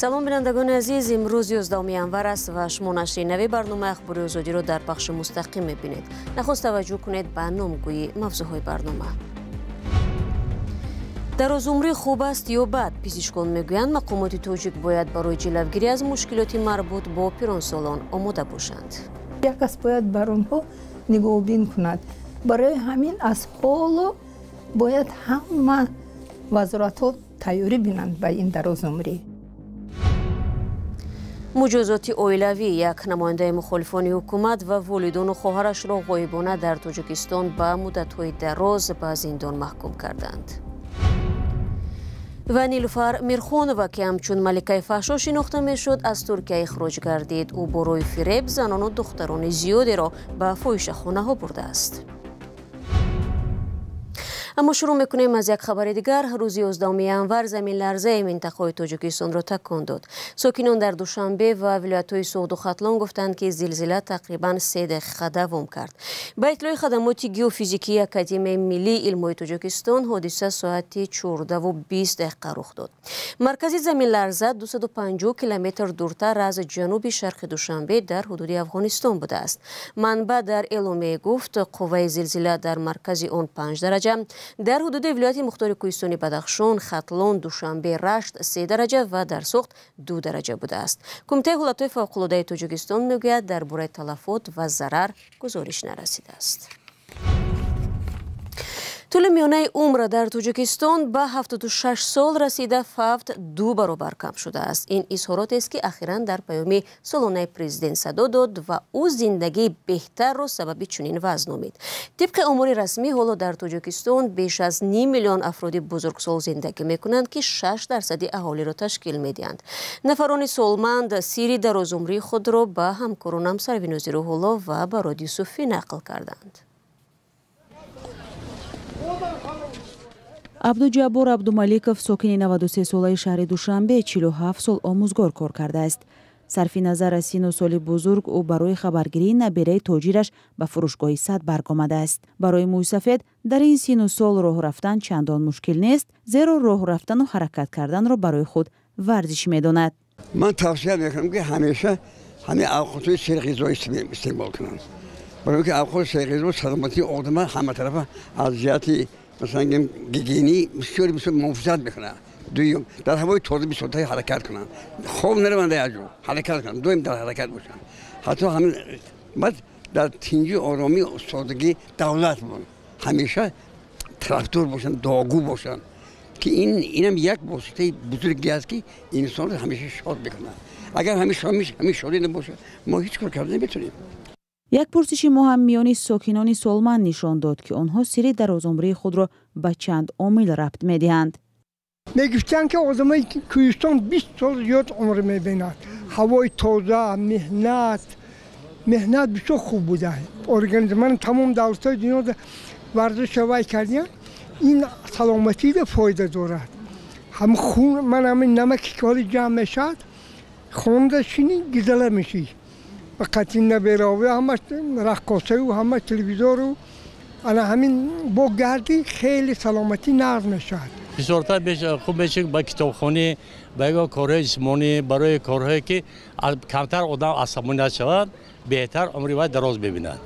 Салом, бинандагони азиз. Имрӯз 11 январ аст ва шумо нашри нави барномаи Ахбори Озодиро дар пахши мустақим мебинед. Нахуст таваҷҷӯҳ кунед ба номгӯи мавзӯъҳои барнома. Дарозумрӣ хуб аст ё бад? Пизишкон мегӯянд, мақомоти тоҷик бояд барои ҷилавгирӣ аз мушкилоти марбут бо пиронсолон омода бошанд. Як кас бояд бар онҳо нигоҳубин кунад. Барои ҳамин аз ҳоло бояд ҳама вазоратҳо тайёрӣ бинанд ба ин дарозумрӣ. Муҷозоти оилавӣ: як намояндаи мухолифони ҳукумат ва волидону хоҳарашро ғоибона дар Тоҷикистон ба муддатҳои дароз ба зиндон маҳкум карданд. Ва Нилуфар Мирхонова, ки ҳамчун маликаи фаҳшо шинохта мешуд, аз Туркия ихроҷ гардид. Ӯ бо роҳи фиреб занону духтарони зиёдеро ба фоҳишахонаҳо бурдааст. Аммо шурӯъ мекунем аз як хабари дигар. Рӯзи 11 январ заминларзаи минтақаҳои Тоҷикистонро такон дод. Сокинон дар Душанбе ва вилоятҳои Суғду Хатлон гуфтанд, ки зилзила тақрибан 3 дақиқа давом кард. Ба иттилои хадамоти геофизикии Академияи миллии илмҳои Тоҷикистон, ҳодиса соати 14:20 рух дод. Маркази заминларза 250 километр дуртар аз ҷануби шарқи Душанбе, дар ҳудуди Афғонистон будааст. Манбаъ дар эъломияе гуфт, қувваи зилзила дар маркази он 5 дараҷа, дар ҳудуди вилояти мухтори кӯҳистони Бадахшон, Хатлон, Душанбе, Рашт 3 дараҷа ва дар Суғд 2 дараҷа будааст. Кумитаи ҳолатҳои фавқулодаи Тоҷикистон мегӯяд, дар бораи талафот ва зарар гузориш нарасидааст. Тӯли миёнаи умр дар Тоҷикистон ба 76 сол расида, фавт ду баробар кам шудааст. Ин изҳоротест, ки ахиран дар паёми солонаи президент садо дод ва ӯ зиндагии беҳтарро сабаби чунин вазъ номид. Тибқи омори расмӣ, ҳоло дар Тоҷикистон беш аз ним миллион афроди бузургсол зиндагӣ мекунанд, ки 6 дарсади аҳолиро ташкил медиҳанд. Нафарони солманд сирри дарозумрии худро ба ҳамкоронам Сарвинози Рӯҳулло ва Барод Юсуфӣ нақл карданд. Абдуҷаббор Абдумаликов, сокини 93-солаи шаҳри Душанбе, 47 сол омӯзгор кор кардааст. Сарфи назар аз сину соли бузург, ӯ барои хабаргирии набераи тоҷираш ба фурӯшгоҳи Садбарг омадааст. Барои мӯйсафед дар ин сину сол роҳ рафтан чандон мушкил нест, зеро роҳ рафтану ҳаракат карданро барои худ варзиш медонад. Ман тавсия мекунам, ки ҳамеша ҳамин авқотҳои серғизо истеъмол кунанд, барои ки авқоти серғизо саломатии одама ҳаматарафа аз ҷиҳати, масалан гем, гигиенӣ бисёр бисёр муҳофизат мекунад. Дуюм, дар ҳавои тоза бисёртар ҳаракат кунанд, хоб нараванд, аҷо ҳаракат кунанд, доим дар ҳаракат бошанд. Ҳатто ҳамин баъд дар тинҷи, оромӣ, содагӣ давлат бун ҳамеша тарафдор бошанд, дуогӯ бошанд, ки ин инам як воситаи бузурге аст, ки инсонро ҳамеша шод мекунад. Агар ҳамин шодӣ набошад, мо ҳеҷ кор карда наметавонем. Як пурсиши мо ҳам миёни сокинони солманд нишон дод, ки онҳо сирри дарозумрии худро ба чанд омил рабт медиҳанд. Мегуфтанд, ки одамои кӯҳистон 20 сол зиёд умр мебинад. Ҳавои тоза, меҳнат, меҳнат бисёр хуб буда. Организм ман тамом давлатҳои дунё варзиша вай кардиян, ин саломатида фоида дорад. Ҳам хун ман ҳамин намаки ки ҳоли ҷамъ мешавад, хонда шинӣ, гизала мешӣ. Ба қатъи наберавӣ, ҳама раққосаю, ҳама телевизору, ана ҳамин бо гардӣ хеле саломатӣ нағз мешавад. Бисёртар хуб мешавад ба китобхонӣ, ба ягон корҳои ҷисмонӣ, барои корҳое ки камтар одам асабоният шавад, беҳтар умри вай дароз мебинад.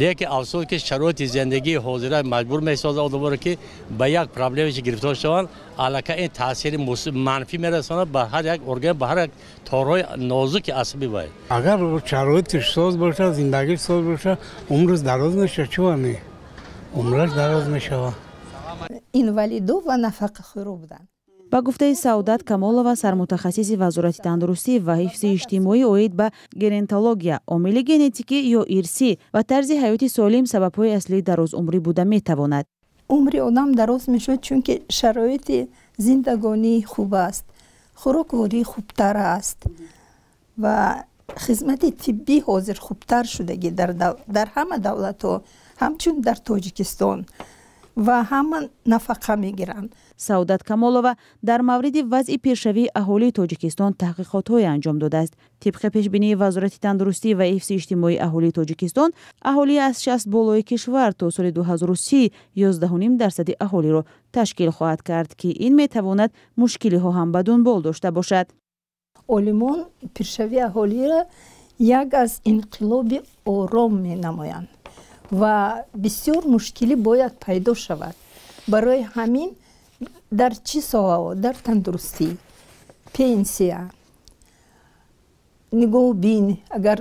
Лекин афсӯс, ки шароити зиндагии ҳозира маҷбур месозад одаморо, ки ба як проблемаше гирифтор шаванд. Аллакай ин таъсири манфӣ мерасонад ба ҳар як орган, ба ҳар як торҳои нозуки асаби вай. Агар шароитиш соз бошад, зиндагиш соз бошад, умраш дароз мешавад. Чува не, умраш дароз мешавад. Инвалидо ва нафақахӯро буданд. Ба гуфтаи Саодат Камолова, сармутахассиси Вазорати тандурустӣ ва ҳифзи иҷтимоӣ оид ба геронтология, омили генетикӣ ё ирсӣ ва тарзи ҳаёти солим сабабҳои аслии дарозумрӣ буда метавонад. Умри одам дароз мешавад, чунки шароити зиндагонӣ хуб аст, хӯрокворӣ хубтар аст ва хизмати тиббӣ ҳозир хубтар шудагӣ дар ҳама давлатҳо, ҳамчун дар Тоҷикистон, ва ҳама нафақа мегиранд. Саодат Камолова дар мавриди вазъи пиршавии аҳолии Тоҷикистон таҳқиқотҳое анҷом додааст. Тибқи пешбинии Вазорати тандурустӣ ва ҳифзи иҷтимоии аҳолии Тоҷикистон, аҳолии аз 60 болои кишвар то соли 2030 11,5 дарсади аҳолиро ташкил хоҳад кард, ки ин метавонад мушкилиҳо ҳам ба дунбол дошта бошад. Олимон пиршавии аҳолиро як аз инқилоби ором менамоянд ва бисёр мушкилӣ бояд пайдо шавад. Барои ҳамин дар чӣ соҳаҳо? Дар тандурустӣ, пенсия, нигоҳубин. Агар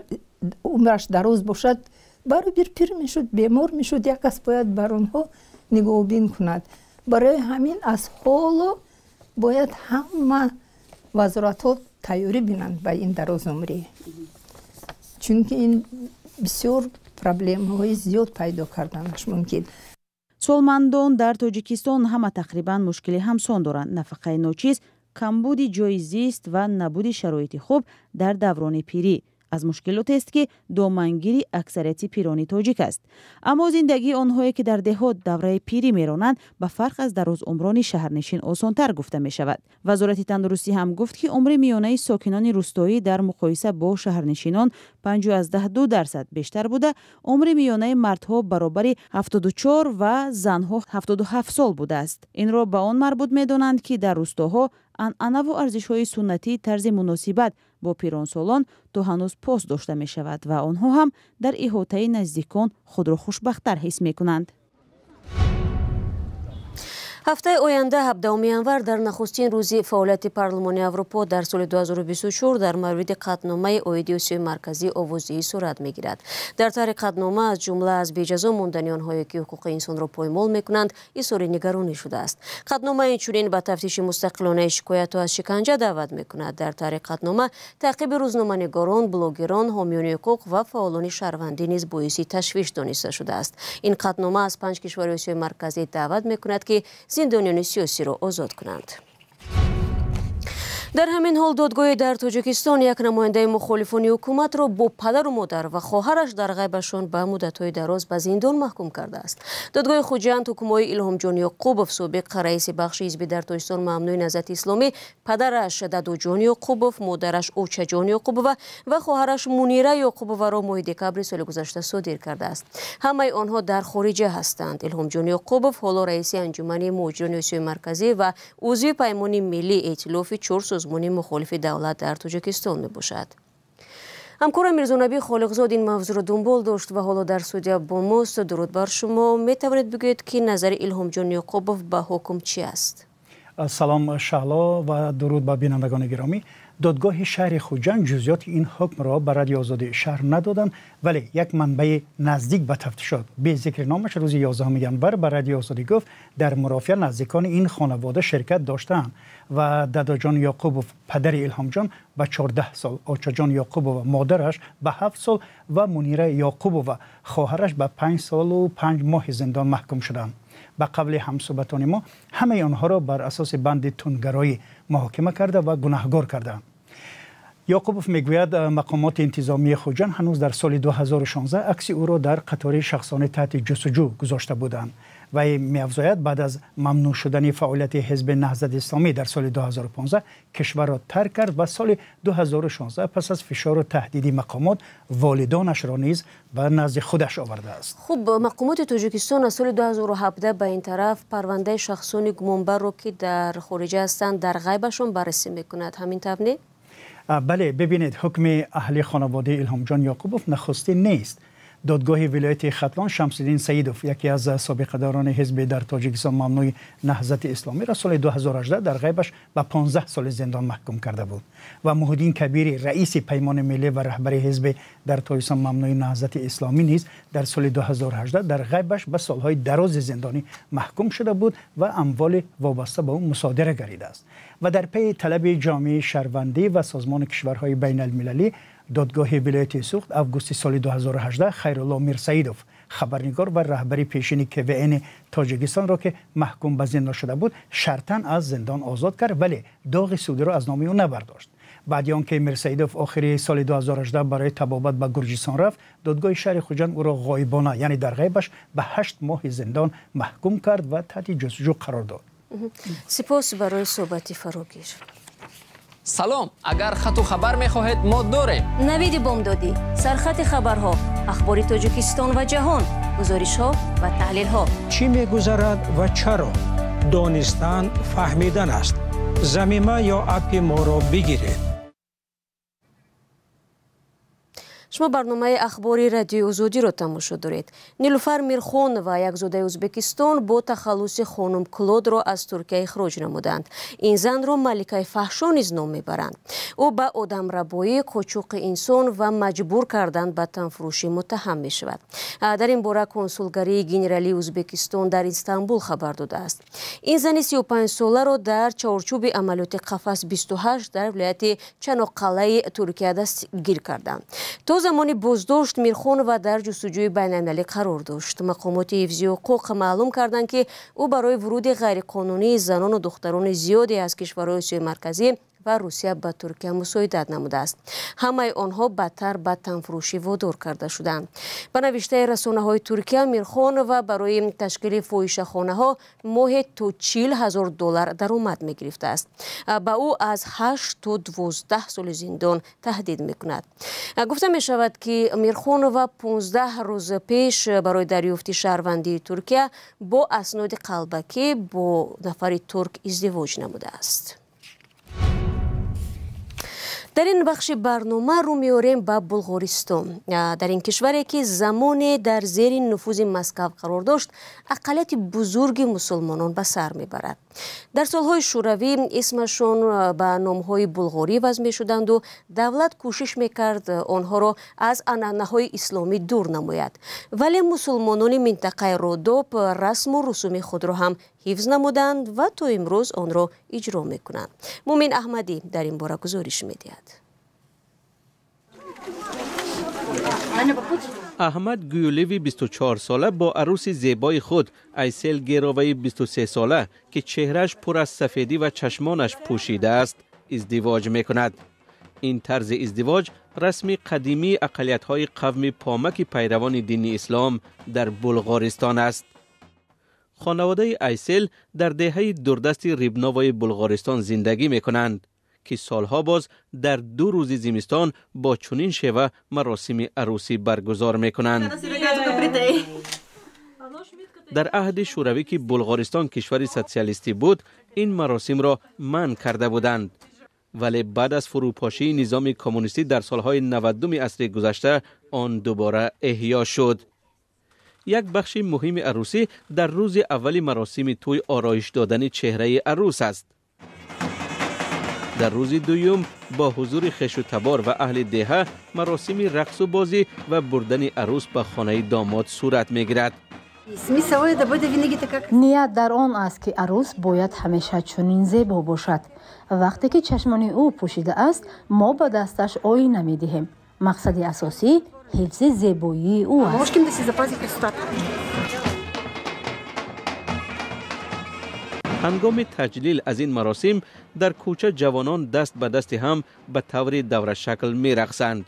умраш дароз бошад, баробир пир мешуд, бемор мешуд, як кас бояд бар онҳо нигоҳубин кунад. Барои ҳамин аз ҳоло бояд ҳама вазоратҳо тайёрӣ бинанд ба ин дарозумрӣ, чунки ин бисёр проблемаҳои зиёд пайдо карданаш мумкин. Солмандон дар Тоҷикистон ҳама тақрибан мушкили ҳамсон доранд: нафақаи ночиз, камбуди ҷойи зист ва набуди шароити хуб дар даврони пирӣ аз мушкилотест, ки домангири аксарияти пирони тоҷик аст. Аммо зиндагии онҳое, ки дар деҳот давраи пирӣ меронанд, ба фарқ аз дарозумрони шаҳрнишин осонтар гуфта мешавад. Вазорати тандурустӣ ҳам гуфт, ки умри миёнаи сокинони рӯстоӣ дар муқоиса бо шаҳрнишинон 5,2% бештар буда, умри миёнаи мардҳо баробари 74 ва занҳо 77 сол будааст. Инро ба он марбут медонанд, ки дар рӯстоҳо анъанаву арзишҳои суннатии тарзи муносибат бо пиронсолон то ҳанӯз пос дошта мешавад ва онҳо ҳам дар иҳотаи наздикон худро хушбахттар ҳис мекунанд. Ҳафтаи оянда, 17 январ, дар нахустин рӯзи фаъолияти Парлумони Аврупо дар соли 2024 дар мавриди қатъномаи оиди Осиёи Марказӣ овоздиҳӣ сурат мегирад. Дар тарҳи қатънома, аз ҷумла аз беҷазо мондани онҳое, ки ҳуқуқи инсонро поймол мекунанд, изҳори нигаронӣ шудааст. Қатънома инчунин ба тафтиши мустақилонаи шикоятҳо аз шиканҷа даъват мекунад. Дар тарҳи қатънома таъқиби рӯзноманигорон, блогерон, ҳомиёни ҳуқуқ ва фаъолони шаҳрвандӣ низ боиси ташвиш дониста шудааст. Ин қатънома аз панҷ кишвари Осиёи Марказӣ даъват мекунад, ки зиндониёни сиёсиро озод кунанд. Дар ҳамин ҳол додгоҳи дар Тоҷикистон як намояндаи мухолифони ҳукуматро бо падару модар ва хоҳараш дар ғайбашон ба муддатҳои дароз ба зиндон маҳкум кардааст. Додгоҳи Хуҷанд ҳукмҳои Илҳомҷон Ёқубов, собиқ раиси бахши ҳизби дар Тоҷикистон мамнӯи Наҳзати Исломӣ, падараш Дадуҷон Ёқубов, модараш Очаҷон Ёқубова ва хоҳараш Мунира Ёқубоваро моҳи декабри соли гузашта содир кардааст. Ҳамаи онҳо дар хориҷа ҳастанд. Илҳомҷон Ёқубов ҳоло раиси анҷумани муҳоҷирони Осиёи Марказӣ ва узви Паймони миллӣ, эътилофи чор созмони мухолифи давлат дар Тоҷикистон мебошад. Ҳамкорам Мирзонаби Холиқзод ин мавзӯъро дунбол дошт ва ҳоло дар студия бо мост. Дуруд бар шумо. Метавонед бигӯед, ки назари Илҳомҷон Ёқубов ба ҳукм чӣ аст? Салом, Шаҳло, ва дуруд ба бинандагони гиромӣ. Додгоҳи шаҳри Хуҷанд ҷузъиёти ин ҳукмро ба Радиои Озодӣ шарҳ надоданд, вале як манбаи наздик ба тафтишот бе зикри номаш рӯзи 11 январ ба Радиои Озодӣ гуфт, дар мурофиа наздикони ин хонавода ширкат доштаанд ва Дадоҷон Ёқубов, падари Илҳомҷон, ба 14 сол, Очаҷон Ёқубова, модараш, ба 7 сол ва Мунира Ёқубова, хоҳараш, ба 5 солу 5 моҳи зиндон маҳкум шуданд. Ба қавли ҳамсӯҳбатони мо, ҳамаи онҳоро бар асоси банди тундгароӣ муҳокима карда ва гунаҳгор кардаанд. Ёқубов мегӯяд, мақомоти интизомии Хуҷанд ҳанӯз дар соли 2016 акси ӯро дар қатори шахсони таҳти ҷустуҷӯ гузошта буданд. Вай меафзояд, баъд аз мамнӯъ шудани фаъолияти ҳизби Наҳзати Исломӣ дар соли 2015 кишварро тарк кард ва соли 2016 пас аз фишору таҳдиди мақомот волидонашро низ ба назди худаш овардааст. Хуб, мақомоти Тоҷикистон аз соли 2017 ба ин тараф парвандаи шахсони гумонбарро, ки дар хориҷа ҳастанд, дар ғайбашон баррасӣ мекунад. Ҳамин тавр не? Бале, бибинед, ҳукми аҳли хонаводаи Илҳомҷон Ёқубов нахустин нест. Додгоҳи вилояти Хатлон Шамсиддин Саидов, яке аз собиқадорони ҳизби дар Тоҷикистон мамнӯи Наҳзати Исломиро соли 2018 дар ғайбаш ба 15 соли зиндон маҳкум карда буд ва Муҳиддин Кабири, раиси Паймони миллӣ ва раҳбари ҳизби дар Тоҷикистон мамнӯи Наҳзати Исломӣ низ дар соли 2018 дар ғайбаш ба солҳои дарози зиндонӣ маҳкум шуда буд ва амволи вобаста ба ӯ мусодира гардидааст. Ва дар пайи талаби ҷомеаи шаҳрвандӣ ва созмони кишварҳои байналмилалӣ, додгоҳи вилояти Суғд августи соли 2018 Хайрулло Мирсаидов, хабарнигор ва раҳбари пешини КВН Тоҷикистонро, ки маҳкум ба зиндон шуда буд, шартан аз зиндон озод кард, вале доғи судиро аз номи ӯ набардошт. Баъди он ки Мирсаидов охири соли 2018 барои табобат ба Гурҷистон рафт, додгоҳи шаҳри Хуҷанд ӯро ғоибона, яъне дар ғайбаш, ба 8 моҳи зиндон маҳкум кард ва таҳти ҷустуҷӯ қарор дод. Сипос барои суҳбати фарогир. Салом, агар хату хабар мехоҳед, мо дорем. Навиди бомдодӣ, сархати хабарҳо, ахбори Тоҷикистон ва ҷаҳон, гузоришҳо ва таҳлилҳо. Чӣ мегузарад ва чаро? Донистан фаҳмидан аст. Замима ё аппи моро бигиред. Шумо барномаи ахбори радиои Озодиро тамошо доред. Нилуфар Мирхонова, як зодаи Ӯзбекистон, бо тахаллуси хонум Клодро аз Туркия ихроҷ намуданд. Ин занро маликаи фаҳшо низ ном мебаранд. Ӯ ба одамрабоӣ, қочоқи инсон ва маҷбур кардан ба танфурӯшӣ муттаҳам мешавад. Дар ин бора консулгарии генералии Ӯзбекистон дар Истанбул хабар додааст. Ин зани 35-соларо дар чаҳорчӯби амалиёти Қафас 28 дар вилояти Чаноққалаи Туркия дастгир карданд. То замони боздошт Мирхонова дар ҷустуҷӯи байналмилалӣ қарор дошт. Мақомоти ҳифзи ҳуқуқ маълум карданд, ки ӯ барои вуруди ғайриқонунии занону духтарони зиёде аз кишварҳои Осиёи Марказӣ ва Русия ба Туркия мусоидат намудааст. Ҳамаи онҳо бадтар ба танфурӯшӣ водор карда шуданд. Ба навиштаи расонаҳои Туркия, Мирхонова барои ташкили фоҳишахонаҳо моҳе то 40 000 доллар даромад мегирифтааст. Ба ӯ аз 8 то 12 соли зиндон таҳдид мекунад. Гуфта мешавад, ки Мирхонова 15 рӯз пеш барои дарёфти шаҳрвандии Туркия бо асноди қалбакӣ бо нафари турк издивоҷ намудааст. Дар ин бахши барнома рӯ меорем ба Булғористон. Дар ин кишваре, ки замоне дар зери нуфузи Москав қарор дошт, ақаллияти бузурги мусулмонон ба сар мебарад. Дар солҳои шӯравӣ исмашон ба номҳои булғорӣ вазъ мешуданду давлат кӯшиш мекард онҳоро аз анъанаҳои исломӣ дур намояд. Вале мусулмонони минтақаи Родоп расму русуми худро ҳам ҳифз намуданд ва то имрӯз онро иҷро мекунанд. Мумин Аҳмадӣ дар ин бора гузориш медиҳад. Аҳмад Гюлеви 24 сола бо арӯси зебои худ Айсел Героваи 23 сола, ки чеҳрааш пур аз сафедӣ ва чашмонаш пӯшида аст, издивоҷ мекунад. Ин тарзи издивоҷ расми қадимии ақаллиятҳои қавми помаки пайравони дини ислом дар Булғористон аст. Хонаводаи Айсел дар деҳаи дурдасти Рибновои Булғористон зиндагӣ мекунанд, ки солҳо боз дар 2 рӯзи зимистон бо чунин шева маросими арӯсӣ баргузор мекунанд. Дар аҳди шӯравӣ, ки Булғористон кишвари социалистӣ буд, ин маросимро манъ карда буданд, вале баъд аз фурӯпошии низоми коммунистӣ дар солҳои 90-уми асри гузашта он дубора эҳё шуд. Як бахши муҳими арӯсӣ дар рӯзи аввали маросими тӯй ороиш додани чеҳраи арӯс аст. Дар рӯзи дуюм бо ҳузури хешу табор ва аҳли деҳа маросими рақсу бозӣ ва бурдани арӯс ба хонаи домод сурат мегирад. Ният дар он аст, ки арӯс бояд ҳамеша чунин зебо бошад. Вақте ки чашмони ӯ пӯшида аст, мо ба дасташ оина медиҳем. Мақсади асосӣ ҳифзи зебоии ӯ аст. Ҳангоми таҷлил аз ин маросим дар кӯча ҷавонон даст ба дасти ҳам ба таври даврашакл мерақсанд.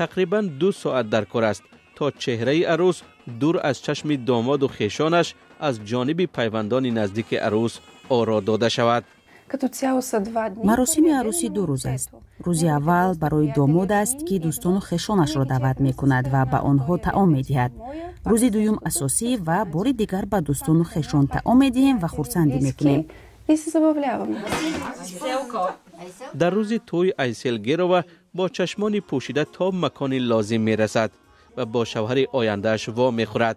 Тақрибан 2 соат дар кор аст, то чеҳраи арӯс дур аз чашми домоду хешонаш аз ҷониби пайвандони наздики арӯс оро дода шавад. Маросими арӯсӣ 2 рӯз аст. Рӯзи аввал барои домод аст, ки дӯстону хешонашро даъват мекунад ва ба онҳо таом медиҳад. Рӯзи дуюм асосӣ ва бори дигар ба дӯстону хешон таом медиҳем ва хурсандӣ мекунем. Дар рӯзи тӯй Айсел Герова бо чашмони пӯшида то макони лозим мерасад ва бо шавҳари ояндааш во мехӯрад.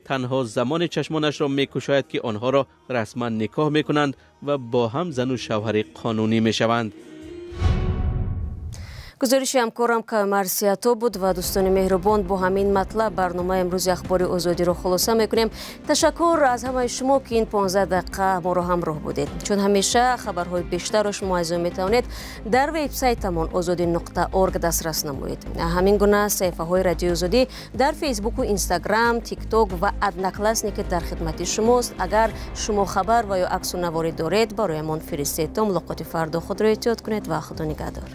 Танҳо замоне чашмонашро мекушояд, ки онҳоро расман никоҳ мекунанд ва бо ҳам зану шавҳари қонунӣ мешаванд. Гузориши ҳамкорам Камар Сиято буд. Ва дӯстони меҳрубон, бо ҳамин матлаб барномаи имрӯзи Ахбори Озодиро хулоса мекунем. Ташаккур аз ҳамаи шумо, ки ин 15 дақиқа моро ҳамроҳ будед. Чун ҳамеша, хабарҳои бештарро шумо азизон метавонед дар вебсайтамон озодӣ.орг дастрас намоед. Ҳамин гуна саҳифаҳои Радиои Озодӣ дар Фейсбуку, Инстаграм, Тикток ва Одноклассники дар хидмати шумост. Агар шумо хабар ва ё аксу наворӣ доред, бароямон фиристед. То мулоқоти фардо худро эҳтиёт кунед ва Худо нигаҳдор.